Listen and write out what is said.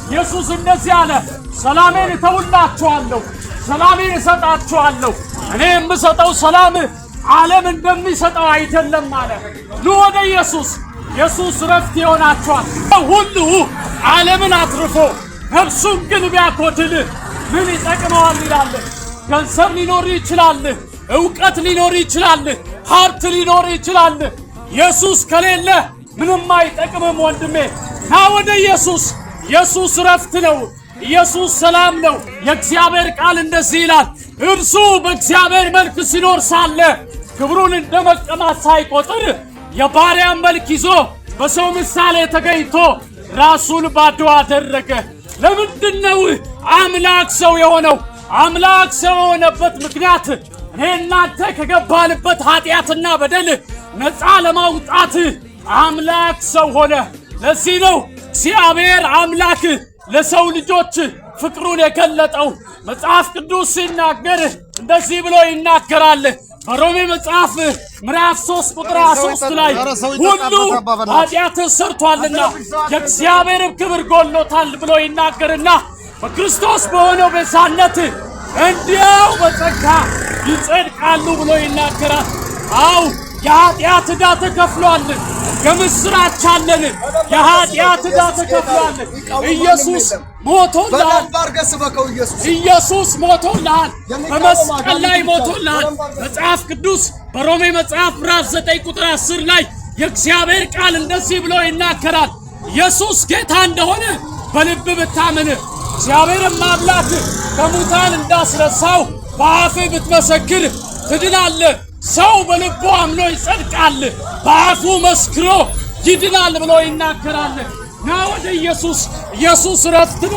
ኢየሱስ እንደዚህ አለ፣ ሰላሜን እተውላችኋለሁ፣ ሰላሜን እሰጣችኋለሁ። እኔ የምሰጠው ሰላም ዓለም እንደሚሰጠው አይደለም አለ። ኑ ወደ ኢየሱስ። ኢየሱስ ረፍት ይሆናችኋል። ሁሉ ዓለምን አትርፎ ነፍሱን ግን ቢያጎድል ምን ይጠቅመዋል ይላል። ገንዘብ ሊኖር ይችላል፣ እውቀት ሊኖር ይችላል፣ ሀብት ሊኖር ይችላል። ኢየሱስ ከሌለ ምንም አይጠቅምም ወንድሜ። ና ወደ ኢየሱስ። ኢየሱስ ረፍት ነው። ኢየሱስ ሰላም ነው። የእግዚአብሔር ቃል እንደዚህ ይላል፣ እርሱ በእግዚአብሔር መልክ ሲኖር ሳለ ክብሩን እንደ መቀማት ሳይቆጥር የባሪያን መልክ ይዞ በሰው ምሳሌ ተገኝቶ ራሱን ባዶ አደረገ። ለምንድን ነው አምላክ ሰው የሆነው? አምላክ ሰው የሆነበት ምክንያት እኔ እናንተ ከገባንበት ኃጢአትና በደል ነፃ ለማውጣት አምላክ ሰው ሆነ። ለዚህ ነው እግዚአብሔር አምላክ ለሰው ልጆች ፍቅሩን የገለጠው። መጽሐፍ ቅዱስ ሲናገር እንደዚህ ብሎ ይናገራል። በሮሜ መጽሐፍ ምዕራፍ 3 ቁጥር 3 ላይ ሁሉ ኃጢአትን ሰርቷልና የእግዚአብሔርም ክብር ጎሎታል ብሎ ይናገርና በክርስቶስ በሆነው ቤዛነት እንዲያው በጸጋ ይጸድቃሉ ብሎ ይናገራል። አው የኃጢአት ዕዳ ተከፍሏል። የምስራች አለን። የኃጢአት ዕዳ ተከፍሏል። ኢየሱስ ሞቶልሃል። ኢየሱስ ሞቶልሃል። በመስቀል ላይ ሞቶልሃል። መጽሐፍ ቅዱስ በሮሜ መጽሐፍ ምዕራፍ 9 ቁጥር 10 ላይ የእግዚአብሔር ቃል እንደዚህ ብሎ ይናገራል። ኢየሱስ ጌታ እንደሆነ በልብ ብታምን እግዚአብሔርም አምላክ ከሙታን እንዳስነሳው በአፍህ ብትመሰክር ትድናለህ። ሰው በልቡ አምኖ ይጸድቃል፣ በአፉ መስክሮ ይድናል ብሎ ይናገራል። ና ወደ ኢየሱስ። ኢየሱስ ረፍት ነው።